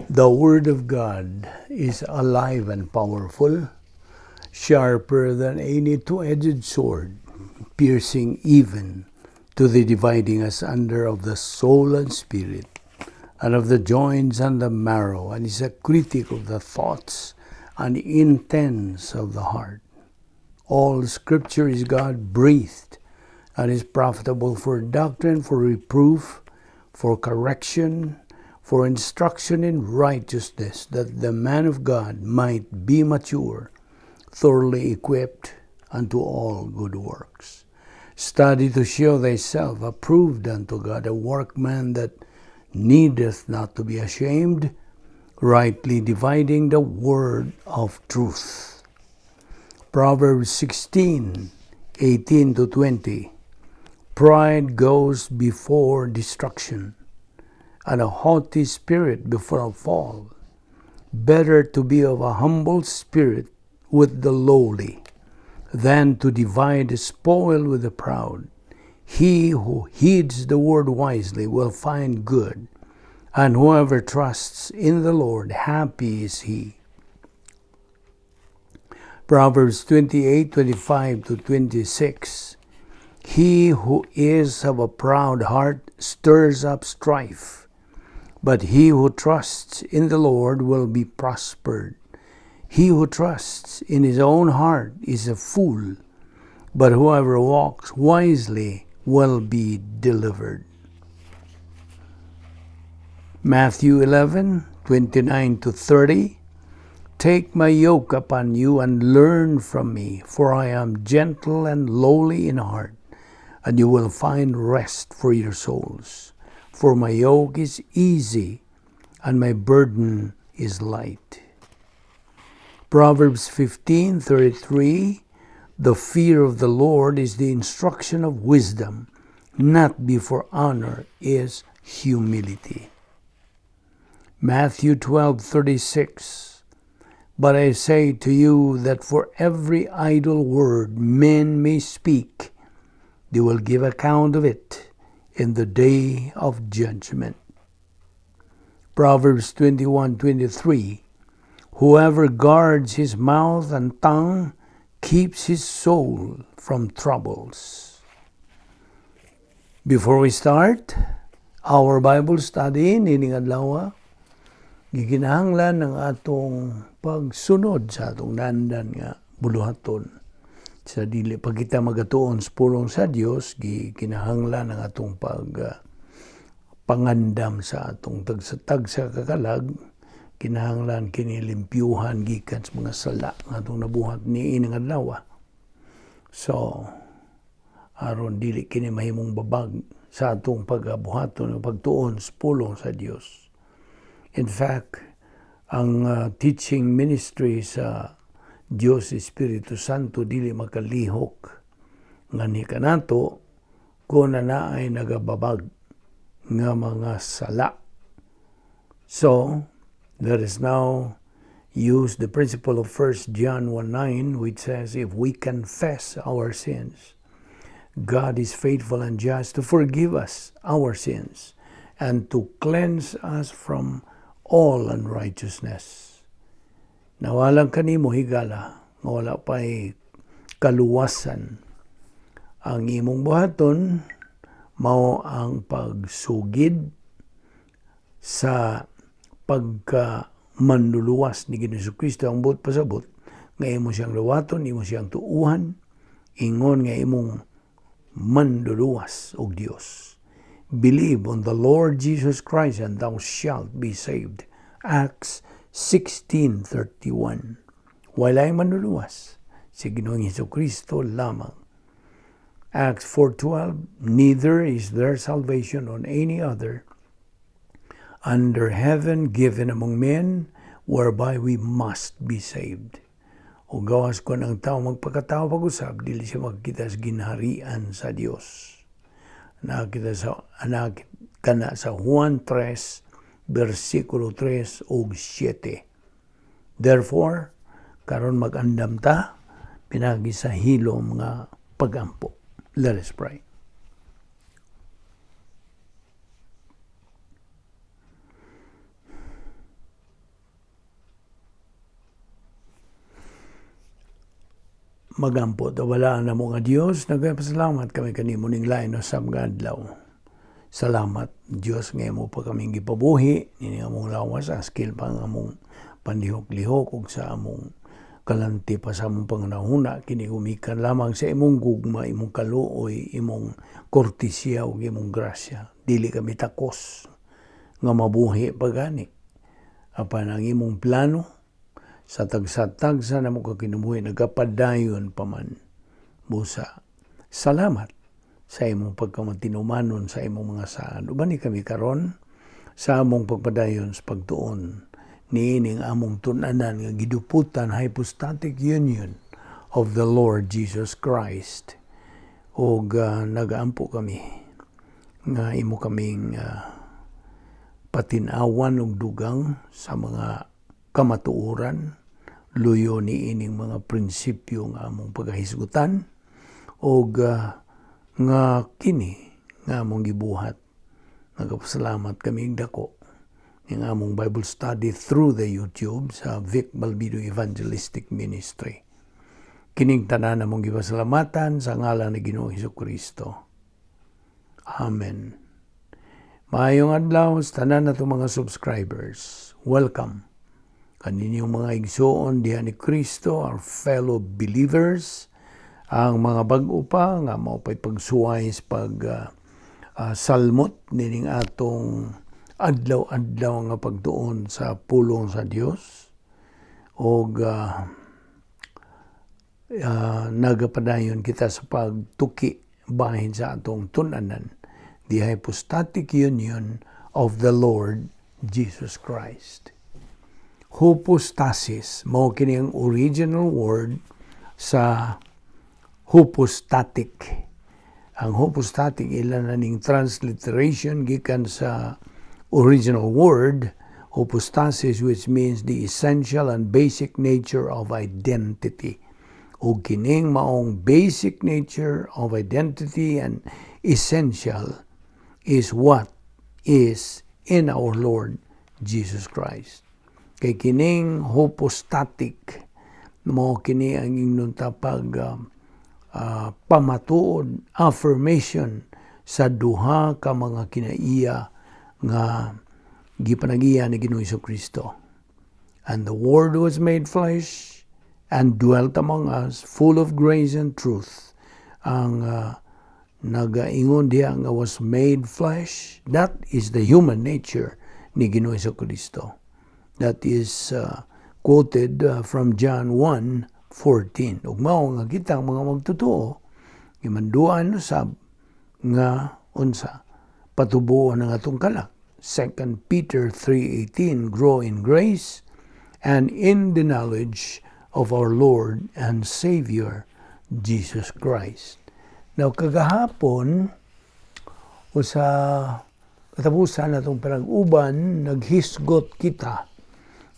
The Word of God is alive and powerful, sharper than any two-edged sword, piercing even to the dividing asunder of the soul and spirit, and of the joints and the marrow, and is a critic of the thoughts and intents of the heart. All Scripture is God breathed and is profitable for doctrine, for reproof, for correction, for instruction in righteousness, that the man of God might be mature, thoroughly equipped unto all good works. Study to show thyself approved unto God, a workman that needeth not to be ashamed, rightly dividing the word of truth. Proverbs 16:18 to 20. Pride goes before destruction, and a haughty spirit before a fall. Better to be of a humble spirit with the lowly than to divide the spoil with the proud. He who heeds the word wisely will find good, and whoever trusts in the Lord, happy is he. Proverbs 28:25 to 26. He who is of a proud heart stirs up strife, but he who trusts in the Lord will be prospered. He who trusts in his own heart is a fool, but whoever walks wisely will be delivered. Matthew 11:29 to 30. Take my yoke upon you and learn from me, for I am gentle and lowly in heart, and you will find rest for your souls. For my yoke is easy and my burden is light. Proverbs 15:33. The fear of the Lord is the instruction of wisdom, not before honor is humility. Matthew 12:36. But I say to you that for every idle word men may speak, they will give account of it in the day of judgment. Proverbs 21:23. Whoever guards his mouth and tongue keeps his soul from troubles. Before we start our Bible study nining adlaw, gikinahanglan ng atong pagsunod sa atong naandan nga buluhaton. Sa dili pa kita magatuon sa pulong sa Dios, gikinahanglan ang atong pag pangandam sa atong tagsa-tagsa kakalag. Kinahanglan kini limpyuhan gikan sa mga sala nga atong nabuhat niining adlaw. So aron dili kini mahimong babag sa atong pagabuhaton o pagtuon sa pulong sa Dios. In fact, ang teaching ministry sa Dios Espiritu Santo dili makalihok ngani kanato kung na naay nagababag nga mga sala. So, let us now use the principle of 1 John 1:9, which says, "If we confess our sins, God is faithful and just to forgive us our sins and to cleanse us from all unrighteousness." Nawalang kanimo, higala, nga wala pa'y kaluwasan. Ang imong buhaton mao ang pagsugid sa pagka manluluwas ni Ginoong Kristo. Ang buot pasabot nga imo siyang luwaton, imo siyang tuuhan, ingon nga imong manluluwas og Dios. Believe on the Lord Jesus Christ and thou shalt be saved. Acts 16:31. Walay manluluwas si Ginoong Hesus Kristo lamang. Acts 4:12. Neither is there salvation on any other under heaven given among men whereby we must be saved. O gawas kon ang tao magpakatao pag-usab, dili siya makakita sa ginharian sa Dios. Nakita sa anak kana sa Juan 3 versikulo 3 ug 7. Therefore, karon mag-andam ta pinagi sa hilom nga pagampo. Let us pray. Magampo ta, balaan namo nga Dios, nagpasalamat kami kanimo ning lain usab nga adlaw. Salamat, Dios, nga imo pa kaming gipabuhi nining among lawas, askil pa ang among panlihok-lihok ug sa among kalanti pa sa among panghunahuna. Kini gumikan lamang sa imong gugma, imong kaluoy, imong kortesiya ug imong grasya. Dili kami takos nga mabuhi pa gani. Apan ang imong plano sa tagsa-tagsa namo ka kinabuhi nagapadayon pa man. Busa, salamat sa imong pagkamatinumanon sa imong mga saad. Ubani kami karon sa among pagpadayon sa pagtuon niining among tun-anan nga giduputan hypostatic union of the Lord Jesus Christ. Og nagaampo kami nga imo kaming patinawan og dugang sa mga kamatuoran luyo niining mga prinsipyo nga among pagahisgutan og nga kini nga among gibuhat. Nagapasalamat kami dako ning among Bible study through the YouTube sa Vic Balbido Evangelistic Ministry. Kining tanan among gipasalamatan sa ngalan ni Ginoong Hesus Kristo. Amen. Maayong adlaw sa tanan nato mga subscribers. Welcome. Kaninyong mga igsuon diha ni Kristo, our fellow believers, ang mga bag-o pa nga mao pa'y pagsuway sa pag salmot nining atong adlaw-adlaw nga pagtuon sa pulong sa Dios og nagapadayon kita sa pagtuki bahin sa atong tun-anan, the hypostatic union of the Lord Jesus Christ. Hypostasis, mao kini ang original word sa hypostatic. Ang hypostatic, ila na ning transliteration gikan sa original word hypostasis, which means the essential and basic nature of identity. O kining maong basic nature of identity and essential is what is in our Lord Jesus Christ. Kay kining hypostatic, mao kini ang ingnon ta pag pamatuod, affirmation sa duha ka mga kinaiya nga gipanagiya ni Ginoong Kristo. "And the Word was made flesh and dwelt among us, full of grace and truth." Ang nagaingon diha nga "was made flesh," that is the human nature ni Ginoong Kristo. That is quoted from John 1:14. Ug mao nga kitang mga magtotoo gimanduan usab nga unsa patubuon ang atong kalag. 2 Peter 3:18, "Grow in grace and in the knowledge of our Lord and Savior Jesus Christ." Now, kagahapon o sa katapusan natong panag-uban, naghisgot kita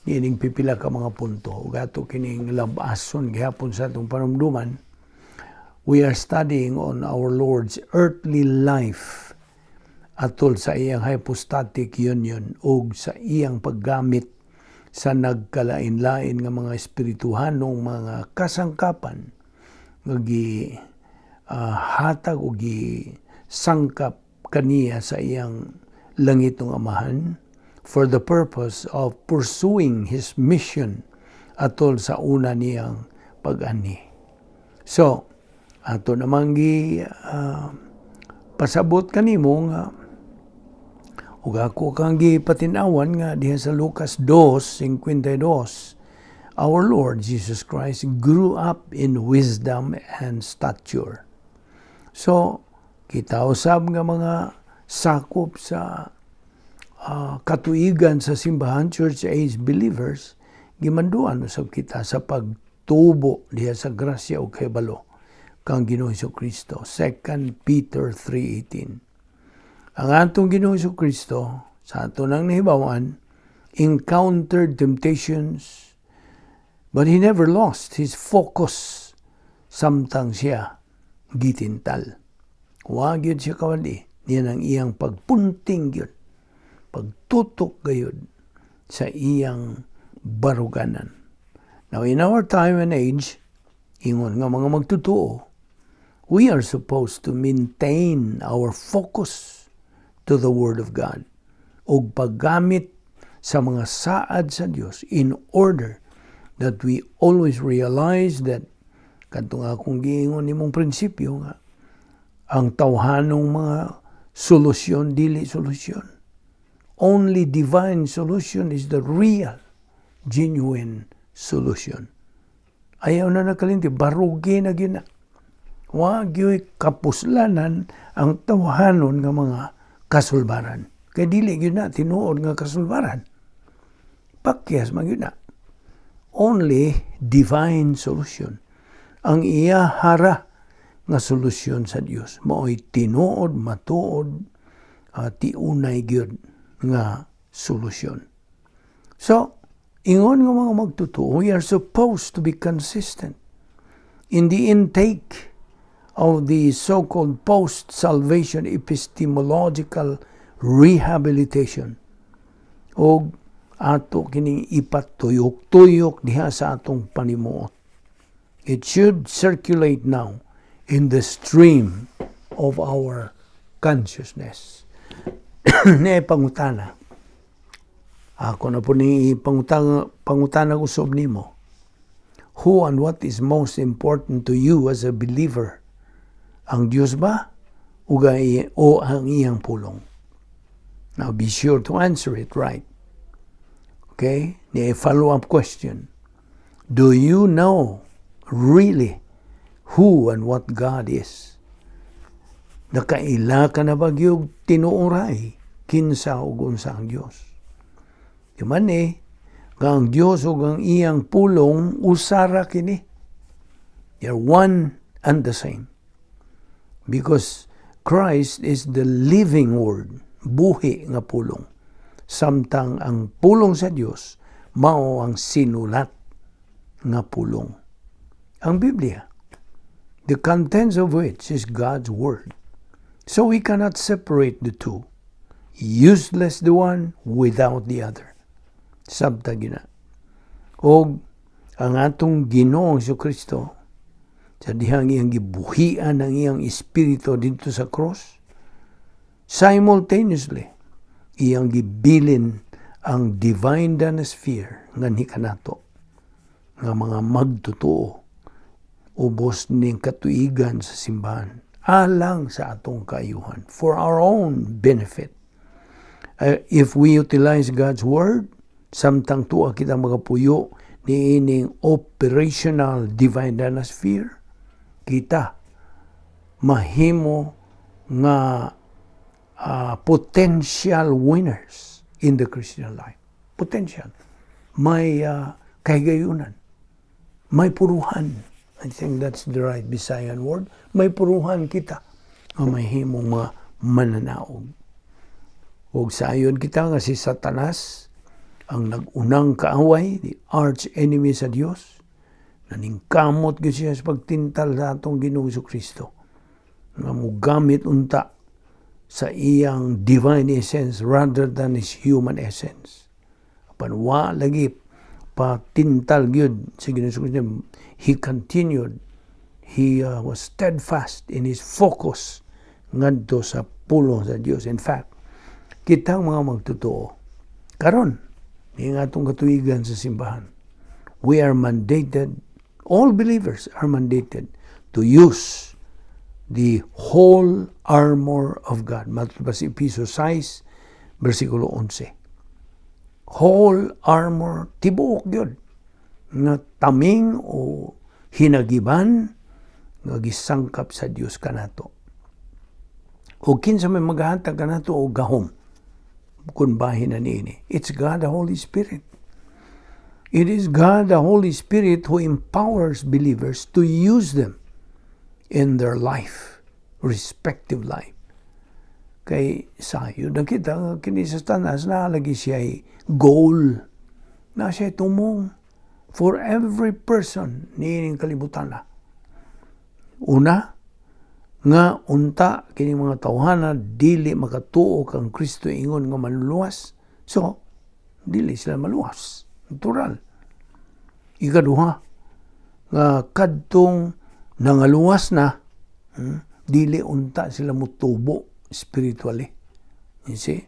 niining pipila ka mga punto. Ug ato kining lab-ason gihapon sa atong panumduman. We are studying on our Lord's earthly life atol sa iyang hypostatic union ug sa iyang paggamit sa nagkalain-lain nga mga espirituhanong mga kasangkapan nga gi hatag o gi sangkap kaniya sa iyang langitong Amahan for the purpose of pursuing his mission atol sa una niyang pag-ani. So, ato namang gi pasabot kanimo nga ug ako kang gipatin-awan nga diha sa Lucas 2:52, our Lord Jesus Christ grew up in wisdom and stature. So, kita usab nga mga sakop sa katuigan sa simbahan, church age believers, gimanduan usab kita sa pagtubo diha sa grasya ug kahibalo kang Ginoong Kristo. 2 Peter 3:18. Ang atong Ginoong Kristo sa ato nang nahibawan encountered temptations, but he never lost his focus samtang siya gitintal. Wa gyud siya kawali niya ang iyang pagpunting gyud, pagtutok gayud sa iyang baruganan. Now, in our time and age, Ingon nga mga magtotoo, we are supposed to maintain our focus to the Word of God ug paggamit sa mga saad sa Dios in order that we always realize that kadtong akong giingon nimong prinsipyo nga ang tawhanong mga solusyon dili solusyon. Only divine solution is the real, genuine solution. Ayaw na nakalinti, barugi na gyud na. Wa gyud kapuslanan ang tawhanon nga mga kasulbaran. Kay dili gyud na tinuod nga kasulbaran. Pakyas man gyud na. Only divine solution. Ang iyahara nga solusyon sa Dios mao'y tinuod, matuod, tiunay gyud nga solusyon. So, ingon nga mga magtotoo, we are supposed to be consistent in the intake of the so-called post-salvation epistemological rehabilitation og ato kining ipatuyok-tuyok diha sa atong panimuot. It should circulate now in the stream of our consciousness. Naay pangutana. Ako na po ni pangutana ko sob nimo. Who and what is most important to you as a believer? Ang Diyos ba? O ang iyang pulong? Now be sure to answer it right. Okay? Ni follow-up question. Do you know really who and what God is? Nakaila ka na ba gyud tinuoray kinsa ug unsa ang Dios? Di man eh, nga ang Dios ug ang iyang pulong usara kini. They're one and the same. Because Christ is the living Word, buhi nga pulong. Samtang ang pulong sa Dios mao ang sinulat nga pulong. Ang Biblia, the contents of which is God's Word. So we cannot separate the two. Useless the one without the other. Sabta gina. Og ang atong Ginoong Kristo sa dihang iyang gibuhian ang iyang espiritu didto sa cross, simultaneously iyang gibilin ang divine danasphere nganhi kanato nga mga magtotoo ubos ning katuigan sa simbahan alang sa atong kaayuhan, for our own benefit. If we utilize God's Word samtang tuwa kita magapuyo niining operational divine danasphere, kita mahimo nga potential winners in the Christian life. Potential. May kahigayunan. May puruhan. I think that's the right Bisayan word. May puruhan kita nga mahimong mga mananaog. Ug sayon kita nga si Satanas ang nag-unang kaaway, the arch enemy sa Dios, naningkamot gyud siya sa pagtintal sa atong Ginoong Kristo nga mugamit unta sa iyang divine essence rather than his human essence. Apan wa lagi patintal gyud si Ginoong Kristo. He continued, he was steadfast in his focus ngadto sa pulong sa Dios. In fact, kitang mga magtotoo karon ni nga atong katuigan sa simbahan, we are mandated, all believers are mandated to use the whole armor of God. Matod pa sa Epeso 6, versikulo 11. Whole armor, tibuok yun nga taming o hinagiban nga gisangkap sa Dios kanato. O kinsa may maghatag kanato og gahom kung bahin na niini? It's God the Holy Spirit. It is God the Holy Spirit who empowers believers to use them in their life, respective life. Kay sayo na kita nga kini sa Satanas naalagi siya goal na siya tumong for every person niining kalibutan na. Una, nga unta kini mga tawhana dili makatuo kang Kristo ingon nga manluluwas. So, dili sila maluwas. Natural. Ikaduha, Nga kadtong nangaluwas na, dili unta sila mutubo spiritually. You see?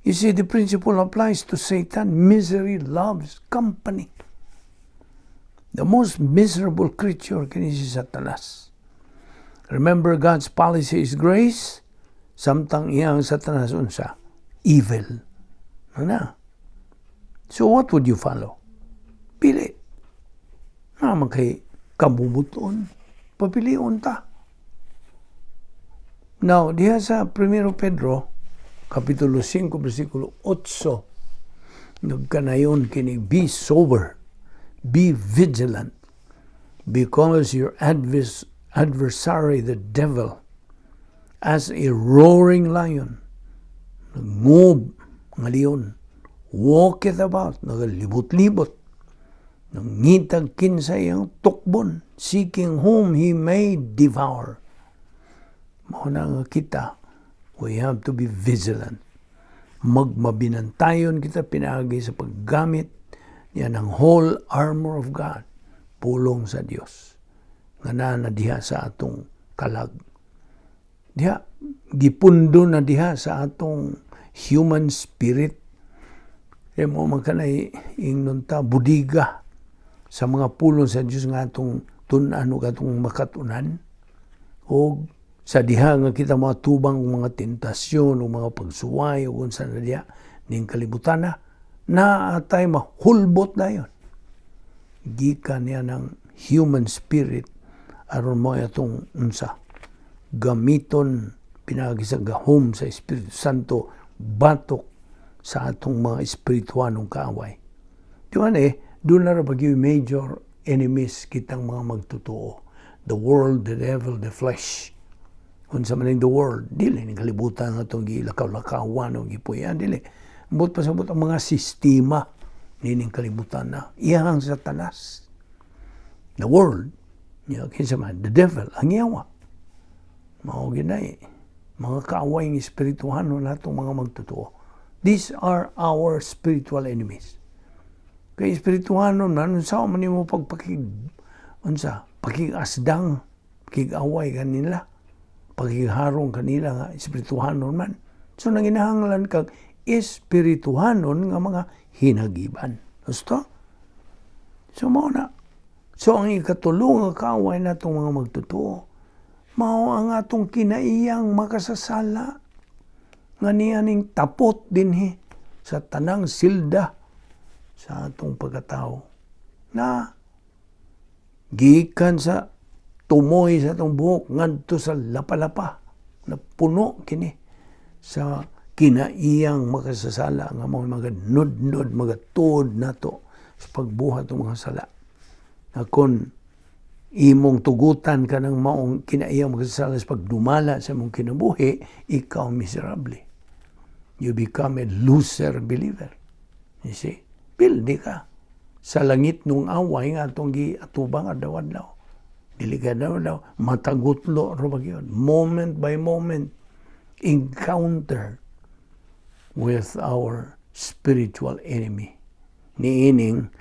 You see, the principle applies to Satan. Misery loves company. The most miserable creature kini si Satanas. Remember, God's policy is grace, samtang iyang Satanas unsa? Evil. Ano? So what would you follow? Pili. Naman kay kabubuton. Papilion ta. Now, diha sa 1 Pedro, Kapitulo 5, versikulo 8, nagkanayon kini, "Be sober, be vigilant, because your adversary, the devil, as a roaring lion," nagngub nga leon, "walketh about," nagalibot-libot, nangitag kinsa iyang tukbon, "seeking whom he may devour." Mao na nga kita, we have to be vigilant. Magmabinantayon kita pinaagi sa paggamit niya ng whole armor of God, pulong sa Dios nga naa na diha sa atong kalag. Diha, gipundo na diha sa atong human spirit. Kaya mo man kanay ingnon ta budiga sa mga pulong sa Dios nga atong tun-an ug atong makatunan o sa diha nga kita matubang og mga tentasyon o mga pagsuway o unsa na diha ning kalibutan na naatay mahulbot dayon gikan niya ng human spirit aron mo atong unsa gamiton pinaagi sa gahom sa Espiritu Santo batok sa atong mga espirituanong kaaway. Di ba eh, doon na ra yung major enemies kitang mga magtotoo. The world, the devil, the flesh. Unsa man the world, dili ni kalibutan nga itong gilakaw-lakawan o gipuyan, dili. Ambot pasabot ang mga sistema nining kalibutan na iyang Satanas. The world, kinsa man, the devil, ang yawa. Mao ginay mga kaaway ng espirituhano natong mga magtotoo. These are our spiritual enemies. Kay espirituhano man, unsa man nimo pagpakig unsa, pakigasdang, pakig-away kanila, pakigharong kanila nga espirituhanon man. So nanginahanglan kag espirituhanon nga mga hinagiban. Gusto? So mao na. So ang ikatulo nga kaaway natong mga magtotoo, mao ang atong kinaiyang makasasala nga niya ning tapot dinhi sa tanang silda sa atong pagkatao na gikan sa tumoy sa atong buhok ngadto sa lapa-lapa na puno kini sa kinaiyang makasasala nga mao mga nudnod, magatuod nato sa pagbuhat ng mga sala na kon imong tugutan ka ng maong kinaiyang makasasala sa pagdumala sa imong kinabuhi, ikaw miserable. You become a loser believer. You see? Pildi ka sa langit nung away nga atong giatubang adlaw-adlaw. Dili ka daw matagutlo ro ba yun. Moment by moment encounter with our spiritual enemy. Niining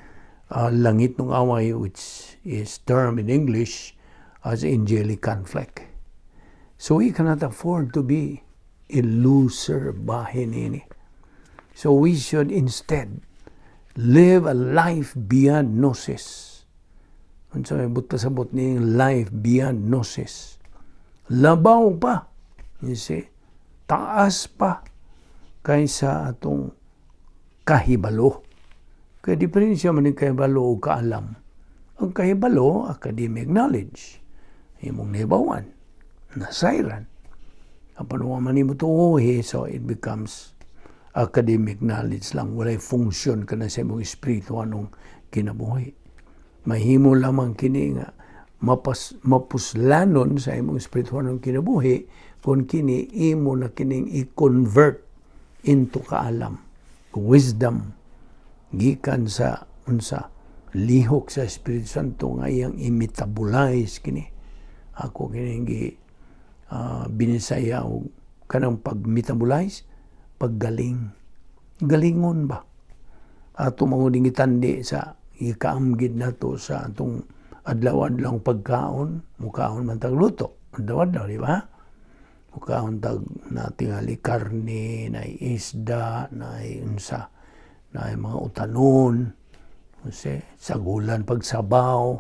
langit ng away, which is termed in English as angelic conflict. So we cannot afford to be a loser bahin ini. So we should instead live a life beyond gnosis. Unsa may buot pasabot ning life beyond gnosis? Labaw pa. You see? Taas pa kaysa atong kahibalo. Kaya diferensya man yung kahibalo o kaalam. Ang kahibalo, academic knowledge. Imong nahibawan, nasayran. Apan wa man nimo tuohi, so it becomes academic knowledge lang. Walay function ka na sa imong espiritu anong kinabuhi. Mahimo lamang kini nga mapuslanon sa imong espirituhanong kinabuhi kung kini imo na kining i-convert into kaalam, wisdom, gikan sa unsa, lihok sa Espiritu Santo nga iyang i-metabolize kini. Ako kining gi binisaya og kanang pag-metabolize, paggaling. Galingon ba? Ato mga gitandi sa ikaamgid nato sa atong Adlaw-adlaw pagkaon, mukaon man tag luto. Adlaw-adlaw, di ba? Mukaon tag na tingali karne, na isda, na unsa, na mga utanon, kasi sagulan pagsabaw,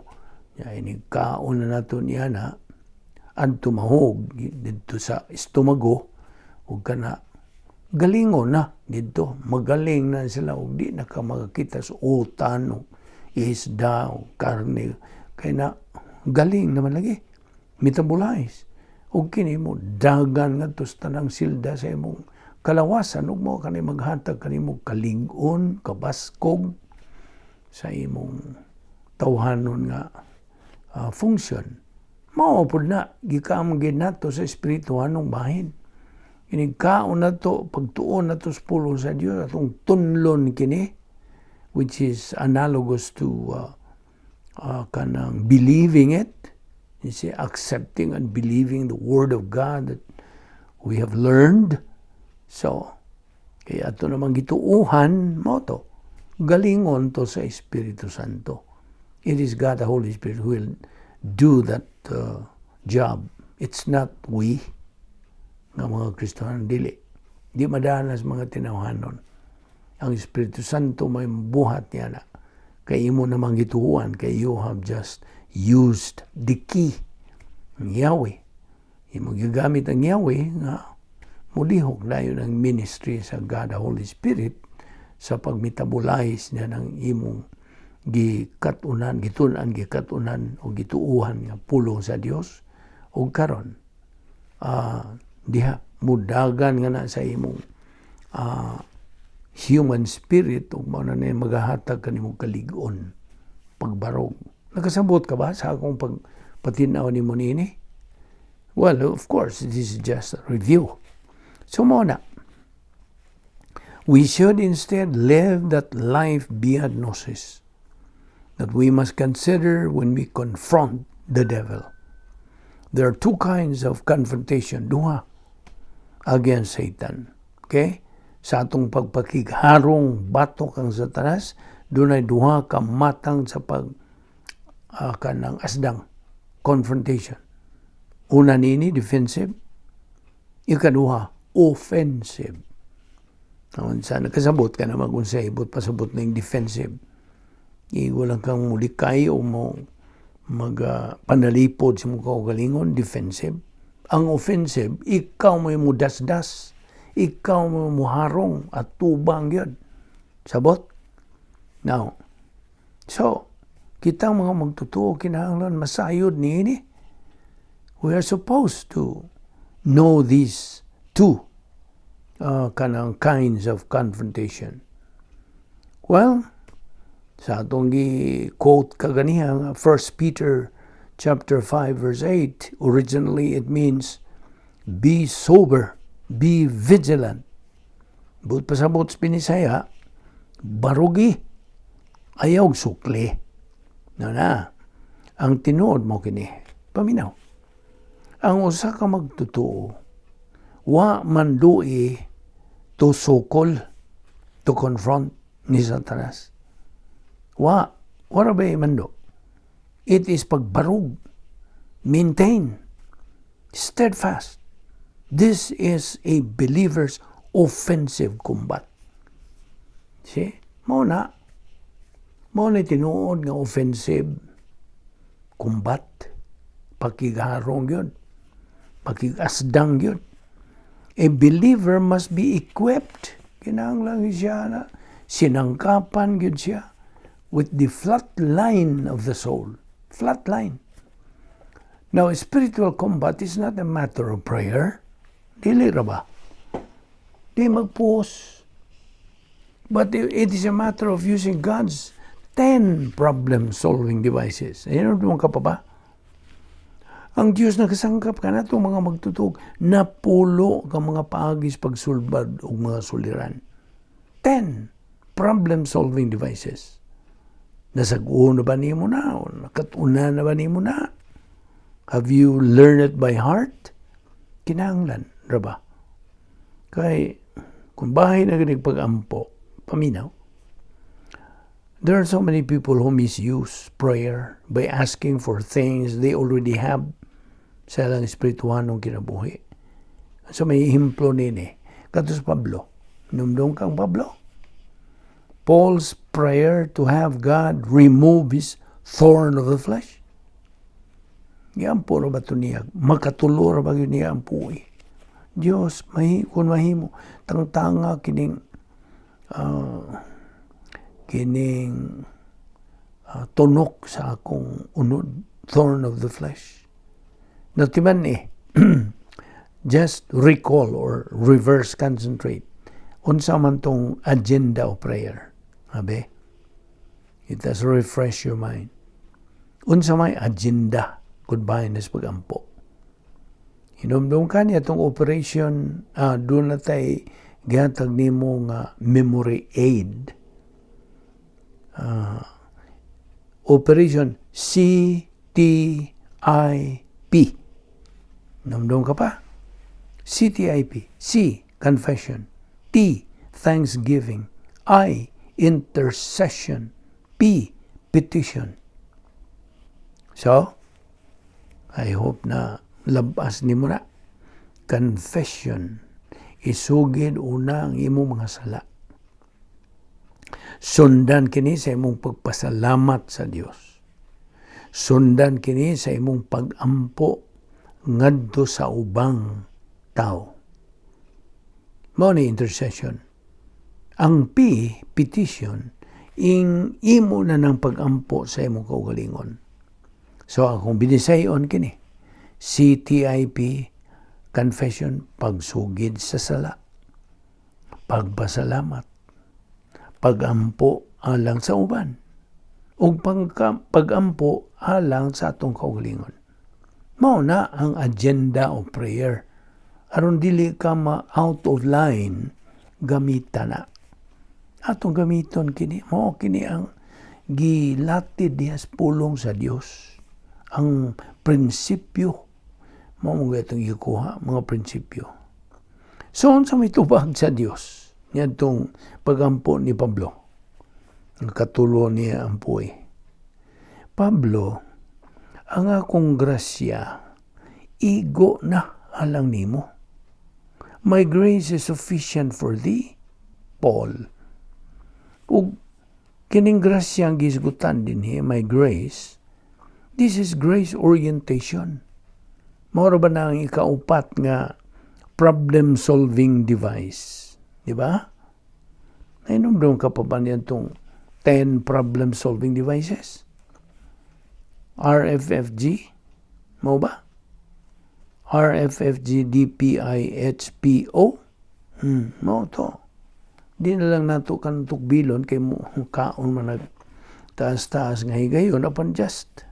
ya inig kaon na nato niya na adto mahog didto sa estomago ug kana galingon na didto, magaling na sila ug di na ka makakita sa utan o isda o karne kay na galing naman lagi metabolize ug kini mo dagan ngadto sa tanang silda sa imong kalawasan ug mao kani maghatag kanimo kalig-on, kabaskog sa imong tawhanon nga function. Mao pud na gikan gid nato sa espirituhanong bahin. Inig kaon nato, pagtuon nato sa pulong sa Dios, atong tunlon kini, which is analogous to kanang believing it, you see, accepting and believing the word of God that we have learned. So, kaya ato namang gituuhan mao to. Galingon to sa Espiritu Santo. It is God the Holy Spirit who will do that job. It's not we nga mga Kristiyano, dili. Di madalas mga tinawhanon. Ang Espiritu Santo may buhat niya na. Kay imo namang gituuhan, kay you have just used the key, ang Yahweh. Imo gigamit ang Yahweh nga mulihok dayon ang ministry sa God the Holy Spirit sa pagmetabolize niya ng imong gikatunan, gitun-an, gikatunan o gituuhan nga pulong sa Dios ug karon diha mudagan nga na sa imong human spirit ug mao na ni magahatag kanimo kalig-on, pagbarog. Nakasabot ka ba sa akong pagpatin-aw nimo niini? Well, of course, this is just a review. So mao na, we should instead live that life beyond gnosis that we must consider when we confront the devil. There are two kinds of confrontation, duha, against Satan. Okay? Sa atong pagpakigharong batok ang Satanas, dunay duha ka matang sa pag kanang asdang confrontation. Una nini, defensive. Ikaduha, offensive. Unsa, nakasabot ka na kung sa ibot pasabot ning defensive? Igo lang kang mulikay o mo mag panalipod sa imong kaugalingon, defensive. Ang offensive, ikaw mo mudasdas, ikaw mo muharong at tubang yun. Sabot? Now, so, kitang mga magtotoo, kinahanglan masayod niini. We are supposed to know these two kanang kinds of confrontation. Well, sa atong gi-quote kaganiha nga 1 Peter chapter 5 verse 8, originally it means be sober, be vigilant. But pasabot sa Binisaya, barugi, ayaw sukli. Na na, ang tinuod mo kini, paminaw. Ang usa ka magtotoo, wa mandui to sukol, to confront ni Satanas. Wa, wala ba mando? It is pagbarug, maintain, steadfast. This is a believer's offensive combat. See? Mao na. Mao na tinuod nga offensive combat. Pakigharong yun. Pakigasdang yun. A believer must be equipped. Kinahanglan siya na sinangkapan gyud siya with the flat line of the soul. Flat line. Now, spiritual combat is not a matter of prayer. Dili ra ba? Di magpuos. But it is a matter of using God's 10 problem-solving devices. Ayun, doon ka pa ba? Ang Diyos nagasangkap ka na itong mga magtutug, napulo ka mga paagis pagsulbad og mga suliran. 10 problem-solving devices. Nasag-o na ba nimo na? O nakatuna na ba nimo na? Have you learned it by heart? Kinahanglan, ra ba? Kay, kung bahay na ganig pag-ampo, paminaw. There are so many people who misuse prayer by asking for things they already have sa ilang espirituhanong kinabuhi. So may ehemplo nini. Kato sa Pablo. Numdum kang Pablo. Paul's prayer to have God remove his thorn of the flesh. Giampo ra ba ito niya? Makatulo ra ba gyud niya ampoy? Diyos, mahi, kung mahimo, tangtanga kining tunok sa akong unod, thorn of the flesh. Natiman eh, just recall or reverse concentrate. Unsa man tong agenda of prayer? Abe? It does refresh your mind. Unsa may agenda goodbye na sa pagampo. Hinumdum ka niya itong operation, doon na tay gihatag nimo nga memory aid. Operation CTIP. Numdum ka pa? CTIP. C, confession. T, thanksgiving. I, intercession. P, petition. So, I hope na labas ni mo na. Confession. Isugid una ang imong mga sala. Sundan kini sa imong pagpasalamat sa Dios. Sundan kini sa imong pagampo ngadto sa ubang tao. Mao ni intercession. Ang P, petition, ing imo na ng pagampo sa imong kaugalingon. So akong binisayon kini, CTIP, confession, pagsugid sa sala, pagpasalamat, pagampo alang sa uban, ug pagampo alang sa atong kaugalingon. Mao na ang agenda of prayer. Aron dili ka ma out of line, gamita na. Atong gamiton kini, mao kini ang gilatid diha sa pulong sa Dios. Ang prinsipyo mao mo itong gikuha, mga prinsipyo. So, unsa may tubag sa Dios niadtong pagampo ni Pablo? Ang katulo niya ampoy. Pablo, ang akong grasya, igo na alang nimo. My grace is sufficient for thee, Paul. Ug kining grasya ang gisgutan dinhi, my grace, this is grace orientation. Mao ba na ang ikaupat nga problem-solving device? Di ba? Nainomdom ka pa ba niyan tong 10 problem-solving devices? RFFG? Mao ba? RFFG DPIHPO? Mao to. Di na lang nato kan tukbilon kay mo kaon man nag taas-taas nga higayon apan just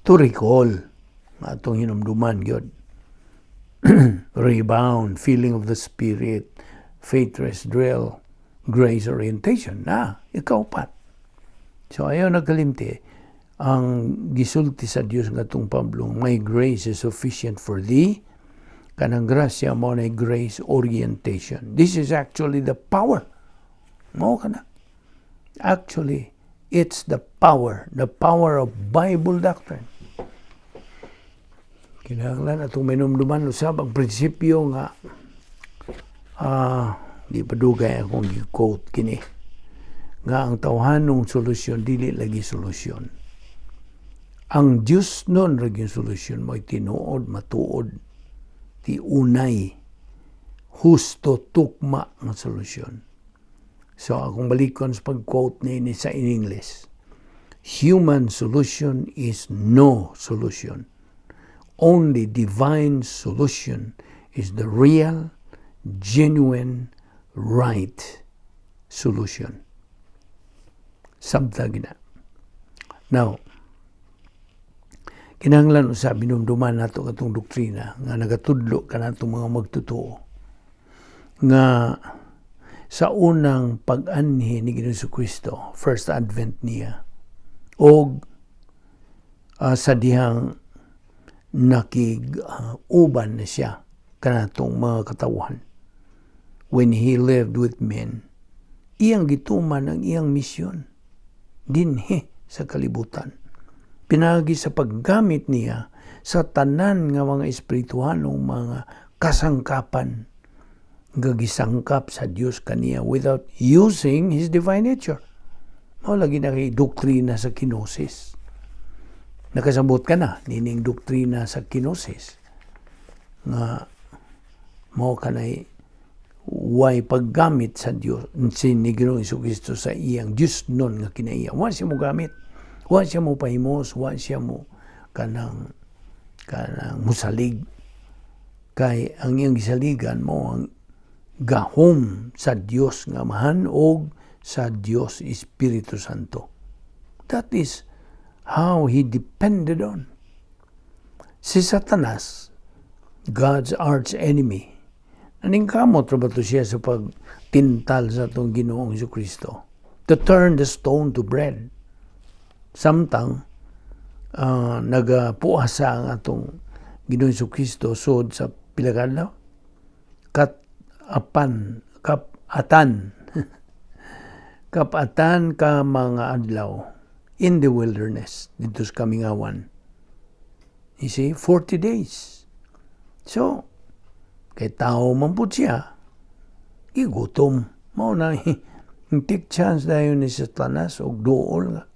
to recall atong hinumduman gyud. Rebound, feeling of the spirit, faith rest drill, grace orientation na ikaupat. So ayaw nagkalimti ang gisulti sa Dios ngadtong Pablo, "My grace is sufficient for thee." Kanang grasya mo na grace orientation. This is actually the power. Mao kana. Actually, it's the power of Bible doctrine. Kinahanglan atong minumduman usab ang prinsipyo nga di pa dugay akong gi-quote kini nga ang tawhanong solusyon dili lagi solusyon. Ang Diyos nun ra gyud solusyon mo'y tinuod, matuod, ti unay, husto, tukma nga solusyon. So akong balikon sa pag-quote ni sa in English. Human solution is no solution. Only divine solution is the real, genuine, right solution. Sabta gina. Now, kinahanglan usab hinumduman nato katong doktrina nga nagatudlo kanatong mga magtotoo nga sa unang pag-anhi ni Ginoong Kristo, first advent niya, og sa dihang nakig uban na siya kanatong mga katawhan when he lived with men. Iyang gituman ang iyang misyon dinhi sa kalibutan. Pinaagi sa paggamit niya sa tanan nga mga espirituhanong mga kasangkapan nga gisangkap sa Dios kaniya without using His divine nature. Mao lagi na kay doktrina sa kenosis. Nakasabot ka na nining doktrina sa kenosis nga mao kanay way paggamit sa Dios si ni Ginoong Kristo sa iyang Diosnon nga kinaiya. Wa siya mo gamit. Wa siya mo pahimos, wa siya mo kanang musalig kay ang iyang gisaligan mao ang gahom sa Dios nga Amahan og sa Dios Espiritu Santo. That is how he depended on. Si Satanas, God's arch enemy, naningkamot ra ba to siya sa pagtintal sa atong Ginoong Kristo to turn the stone to bread? Samtang nagapuasa ang atong Ginoong Kristo sud sa pila ka adlaw? Kat apan, kap atan. Kapatan ka mga adlaw in the wilderness didto sa kamingawan. You see, 40 days. So, kay tao man pud siya, gigutom. Mao na, take chance dayon ni Satanas og duol nga.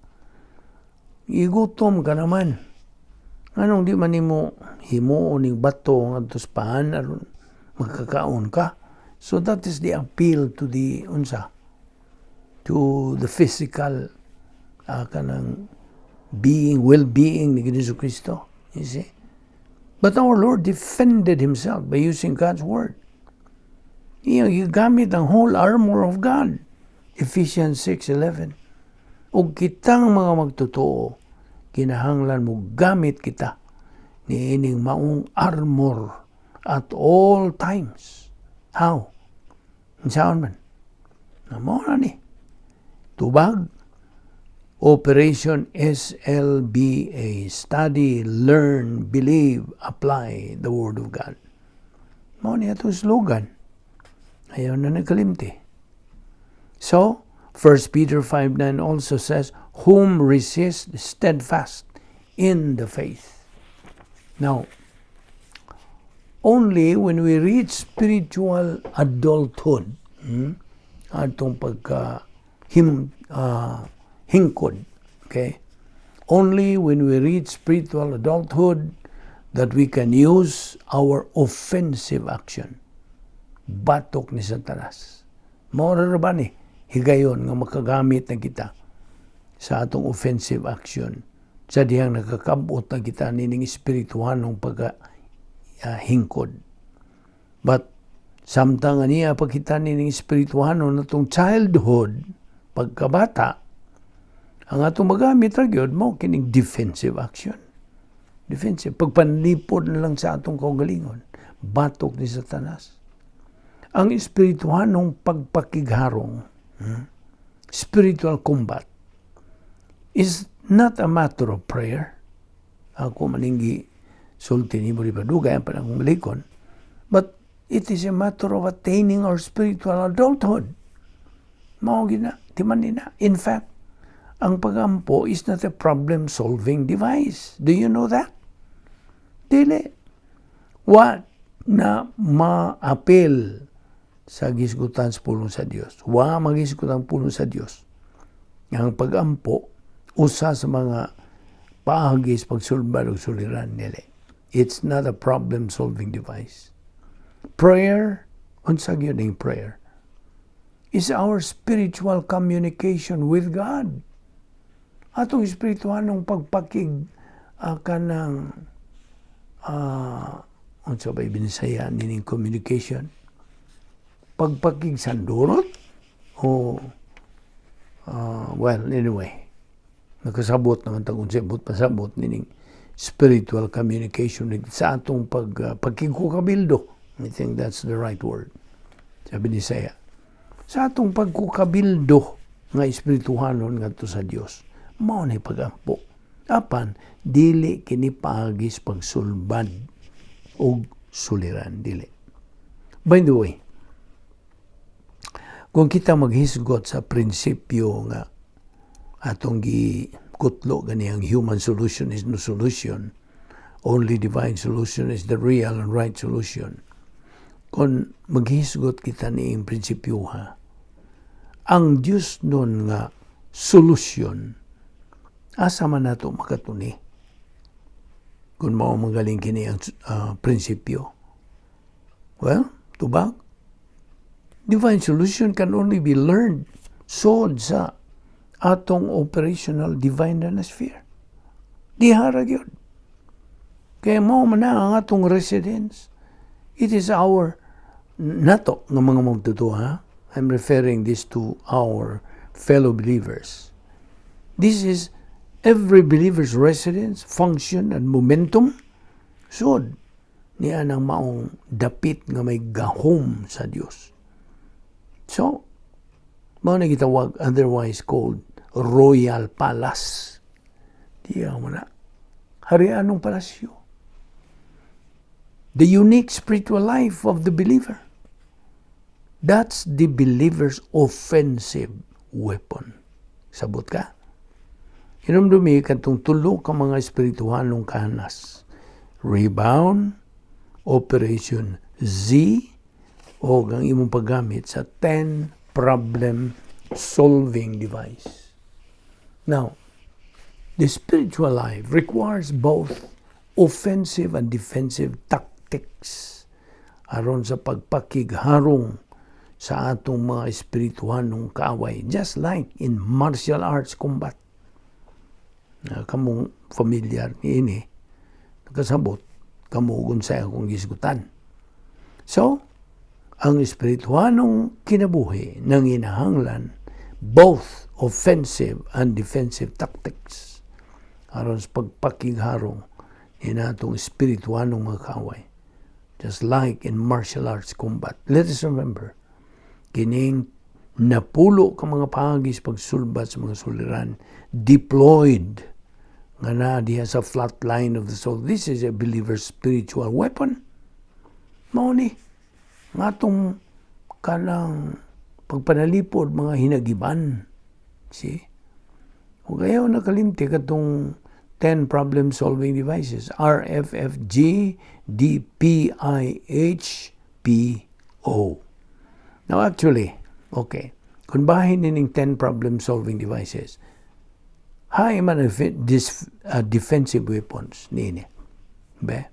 Igutom ka naman. Nganong di man nimo himuon ning bato ngadto sa paan aron magkakaon ka? So that is the appeal to the unsa, to the physical kanang being, well-being ni Jesu Kristo. You see? But our Lord defended himself by using God's word. Gigamit ang whole armor of God. Ephesians 6:11. Ug kitang mga magtotoo, kinahanglan mo gamit kita niining maong armor at all times. How? Unsaon man? Mao na ni. Tubag, Operation SLBA, Study, Learn, Believe, Apply the Word of God. Mao ni atong slogan. Ayaw na nagkalimti. So, 1 Peter 5:9 also says, "Whom resist steadfast in the faith." Now, only when we reach spiritual adulthood, atong pagka hingkod, okay? Only when we reach spiritual adulthood that we can use our offensive action. Batok ni Satanas. Mao ra ba ni higayon nga makagamit na kita sa atong offensive action sa dihang nakakabot na kita nining espirituhanong pagka hingkod. But samtang aniya pa kita nining espirituhanon natong childhood, pagkabata, ang atong magamit ra gyud mao kining defensive action. Defensive. Pagpanlipod na lang sa atong kaugalingon, batok ni Satanas. Ang espirituhanong pagpakigharong, spiritual combat, is not a matter of prayer. Ako maning gisulti nimo, di ba? Dugay pa na akong malikon. But it is a matter of attaining our spiritual adulthood. Mao gina, timan ni na. In fact, ang pagampo is not a problem-solving device. Do you know that? Dili. Wa na maapil sa gisgutan sa pulong sa Dios. Wa magisgutan pulong sa Dios. Ang pagampo usa sa mga paagi sa pagsulbad og suliran nila. It's not a problem-solving device. Prayer, unsa gyud ning prayer, is our spiritual communication with God. Atong espirituhanong pagpakig kanang unsa ba binisaya nining communication? Pagpakig sandurot? O well, anyway, nakasabot naman tag unsay buot pasabot nining spiritual communication sa atong pagkigkukabildo. I think that's the right word. Sabi ni Saya. Sa atong pagkukabildo nga espirituhanon ngadto sa Dios, mao ni pagampo. Apan dili kini paagi sa pagsulbad og suliran, dili. By the way, Kung kita maghisgot sa prinsipyo nga atong gikutlo gani, ang human solution is no solution, only divine solution is the real and right solution. Kung maghisgot kita niing prinsipyo ha, ang Diyos nun nga solusyon, asa man nato makatuni? Kung mao magaling kini ang prinsipyo. Well, tubag, divine solution can only be learned sod sa atong operational divine sphere. Diha ra gyud. Kaya mao man na ang atong residence. It is our nato nga mga magtotoo ha. I'm referring this to our fellow believers. This is every believer's residence, function, and momentum. Sod niya ng maong dapit nga may gahom sa Dios. So, mao na gitawag, otherwise called Royal Palace. Diya mo na. Harianong palasyo. The unique spiritual life of the believer. That's the believer's offensive weapon. Sabot ka? Hinumdumi katong tulo ka mga espirituhanong kahanas. Rebound, Operation Z, o ang imong paggamit sa 10 problem solving device. Now, the spiritual life requires both offensive and defensive tactics aron sa pagpakigharong sa atong mga espirituhanong kaaway, just like in martial arts combat. Na kamong familiar niini, nakasabot kamo kung sa akong gisgutan. So, ang espirituhanong kinabuhi nanginahanglan both offensive and defensive tactics aron sa pagpakigharong ni natong espirituhanong mga kaaway. Just like in martial arts combat. Let us remember, kining napulo ka mga paagi sa pagsulbat sa mga suliran deployed nga na diha sa flat line of the soul. This is a believer's spiritual weapon. Mao ni nga atong kanang pagpanalipod mga hinagiban. See? O kayo nakalimti katong 10 problem solving devices. R, F, F, G, D, P, I, H, P, O. Now actually, okay, kung bahin nining 10 problem solving devices, hay man ang this, defensive weapons niini. Be?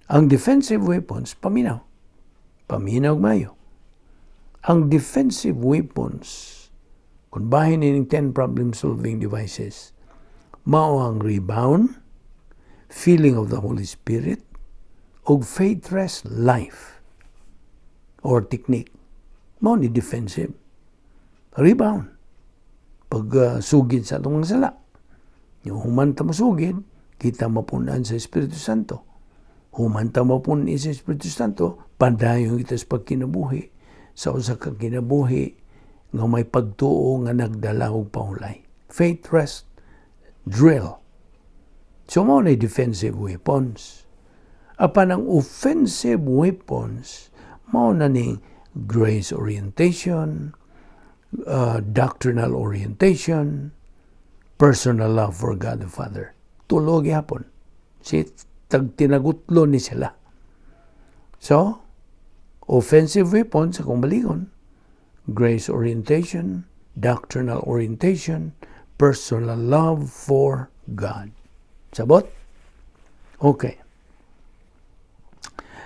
Ang defensive weapons, paminaw. Paminaw mayo. Ang defensive weapons, kung bahin nining 10 problem solving devices, mao ang rebound, feeling of the Holy Spirit, ug faith rest life or technique. Mao ni defensive. Rebound. Pag sugid sa atong mga sala. Yung human ta mosugid, kita mapunan sa Espiritu Santo. Human ta mapun sa Espiritu Santo, padayon kita sa pagkinabuhi sa usa ka kinabuhi nga may pagtuo nga nagdala og paulay. Faith rest drill. So mao na defensive weapons. Apan ang offensive weapons, mao na ning grace orientation, doctrinal orientation, personal love for God the Father. Tulo gyapon. Si tag tinagutlo ni sila. So, offensive weapons akong balikon, grace orientation, doctrinal orientation, personal love for God. Sabot? Okay.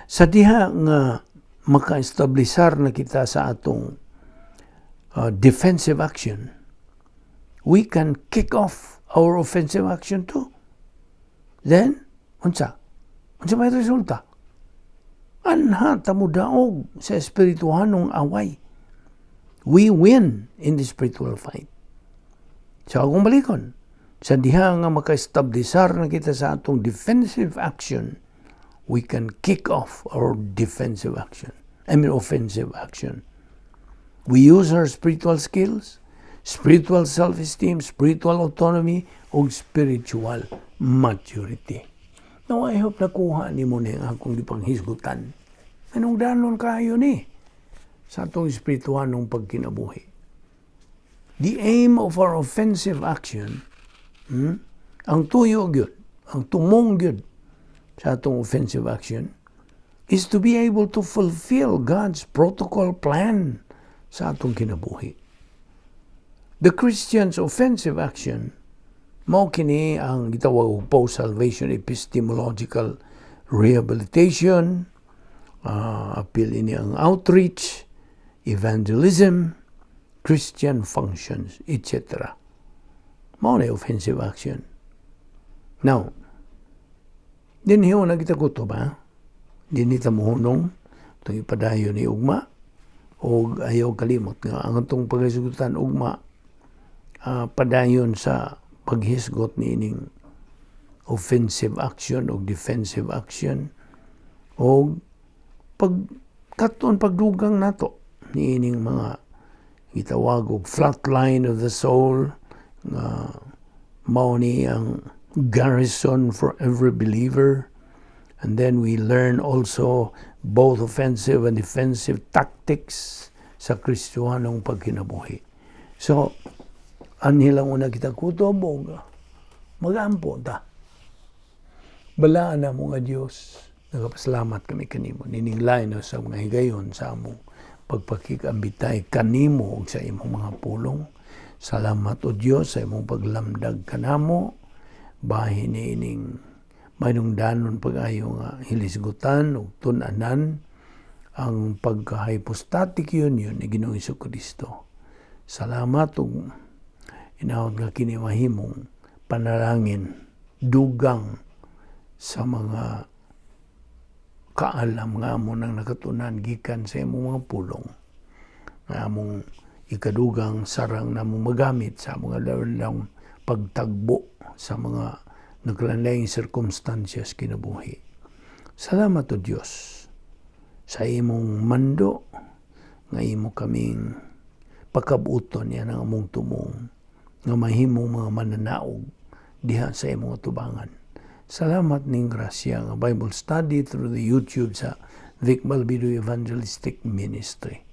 Sa diha nga maka-establisar na kita sa atong defensive action, we can kick off our offensive action too. Then, unsa? Unsa may resulta? Anha ta modaog sa espirituhanong away. We win in the spiritual fight. So akong balikon, sa diha nga maka-establisar na kita sa atong defensive action, we can kick off our defensive action. I mean offensive action. We use our spiritual skills, spiritual self-esteem, spiritual autonomy, ug spiritual maturity. Now, I hope nakuha nimo ni ang akong gipanghisgutan. Anong danon kayo ni? sa atong espirituhanong pagkinabuhi. The aim of our offensive action, ang tuyo gyud, ang tumong gyud sa atong offensive action, is to be able to fulfill God's protocol plan sa atong kinabuhi. The Christian's offensive action, mao kini ang gitawag og post-salvation epistemological rehabilitation, apil ini ang outreach, evangelism, Christian functions, etc. Mao na offensive action. Now, dinhi na kita kutob ba? Dinhi ta mohunong itong ipadayon ni ugma o ayaw kalimot nga ang atong paghisgutan ugma padayon sa paghisgot ni ining offensive action o defensive action o pagkaton, pagdugang nato ni ining mga gitawag og flatline of the soul nga mao ni ang garrison for every believer. And then we learn also both offensive and defensive tactics sa Kristiyanong pagkinabuhi. So anhi lang una kita kutob og magampo ta. Balaan na mo nga Dios, nagapasalamat kami kanimo nining lain sa mga higayon sa among pagpakigambitay kanimo ug sa imong mga pulong. Salamat, O Dios, sa imong paglamdag kanamo. Bahin ni ining mainungdanon pag-ayo nga hilisgutan ug tun-anan ang pagka-hypostatic union ni Ginoong Kristo. Salamat ug inahod nga kini mahimong panalangin dugang sa mga kaalam nga amo nang nakatunan gikan sa imong mga pulong nga among ikadugang sarang namong magamit sa mga lang pagtagbo sa mga naglain sirkumstansya kinabuhi. Salamat, O Dios, sa imong mando nga imo kaming pakabuton yan ang among tumong nga mahimong mga mananaog diha sa imong atubangan. Salamat ning grasya nga Bible study through the YouTube sa Vic Balbido Evangelistic Ministry.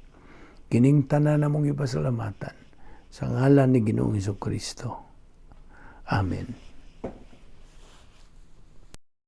Kining tanan namong ipasalamatan sa ngalan ni Ginoong Kristo. Amen.